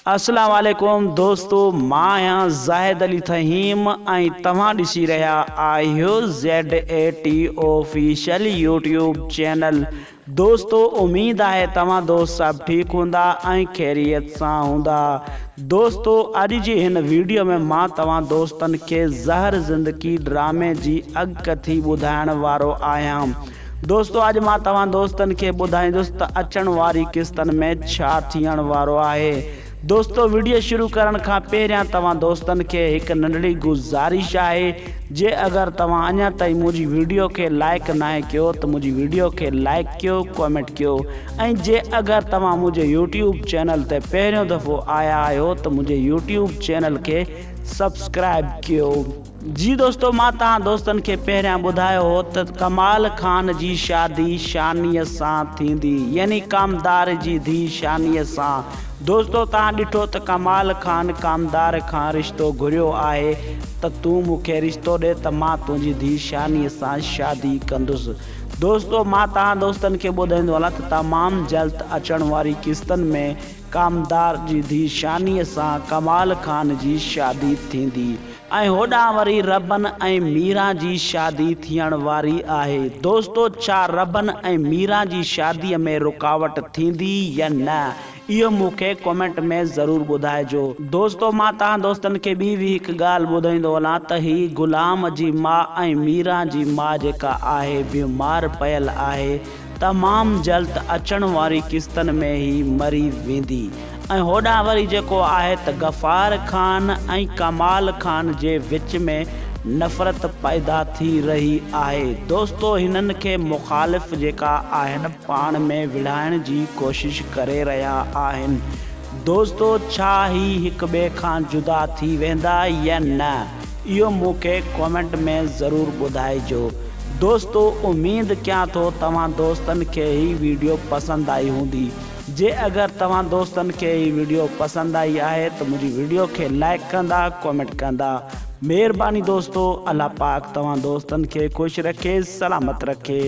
اسلام عليڪم دوستو مان آهيان زاهد علي ٿهيم ۽ توهان ڏسي رهيا آهيو Z A T official YouTube channel دوستو اميد آهي توهان دوست سڀ ٺيڪ هوندا ۽ خيريت سان هوندا دوستو اڄ جي هن ويڊيو ۾ مان توهان دوستن کي زهر زندگي ڊرامي جي اڳڪٿي ٻڌائڻ وارو آهيان دوستو اڄ مان توهان دوستن کي ٻڌائيندس ته اچڻ واري قسطن ۾ ڇا ٿيڻ وارو آهي. دوستو وڊيو شروع ڪرڻ کان پهريان توهان دوستن کي هڪ ننڍڙي گذارش آهي جي اگر توهان اڃا تائين منهنجي وڊيو کي لائيڪ ناهي ڪيو ته منهنجي وڊيو کي لائيڪ ڪيو ڪومينٽ ڪيو ۽ جي اگر توهان منهنجي يوٽيوب چينل تي پهريون دفعو آيا آهيو ته منهنجي يوٽيوب چينل کي سبسڪرائيب ڪيو. جي دوستو مان توهان دوستن کي پهريان ٻڌايو هو ته ڪمال خان جي شادي شانيء سان ٿيندي يعني ڪامدار جي ڌيء شانيء سان. دوستو توهان ڏٺو ته ڪمال خان ڪامدار کان رشتو گهريو آهي ته تون مون کي رشتو ڏي ته مان تنهنجي ڌيء شانيء سان شادي ڪندس. دوستو مان توهان دوستن کي ٻڌائيندو هلان ته تمام جلد اچڻ واري قسطن ۾ ڪامدار جي ڌيء شانيء سان ڪمال خان جي شادي ٿيندي ۽ هوڏانهن وري ربن ۽ ميران جي شادي ٿيڻ واري آهي. دوستو ڇا ربن ۽ ميران جي شاديء ۾ رڪاوٽ ٿيندي يا نه اهو مون کي ڪمينٽ ۾ ضرور ٻڌائجو. دوستو مان توهان دوستن کي ٻي به هڪ ڳالهه ٻڌائيندو هلان ته هي غلام جي ماء ۽ ميران جي ماء جيڪا آهي بيمار پيل آهي تمام جلد اچڻ واري قسطن ۾ هي مري ويندي ۽ هوڏانهن وري جيڪو آهي ته غفار خان ۽ ڪمال خان جي وچ ۾ نفرت پيدا ٿي رهي آهي دوستو هنن کي مخالف جيڪا آهن پاڻ ۾ وڙهائڻ جي ڪوشش ڪري رهيا آهن دوستو ڇا هي هڪ ٻئي کان جدا ٿي ويندا يا نه اهو مون کي ڪمينٽ ۾ ضرور ٻڌائجو دوستو اميد ڪيان ٿو توهان دوستن کي هي ويڊيو پسند آئي هوندي جي اگر توهان دوستن کي هي ويڊيو پسند آئي آهي ته منهنجي ويڊيو کي لائيڪ ڪندا ڪمينٽ ڪندا مهرباني دوستو الله پاڪ توهان دوستن کي خوش رکي سلامت رکي.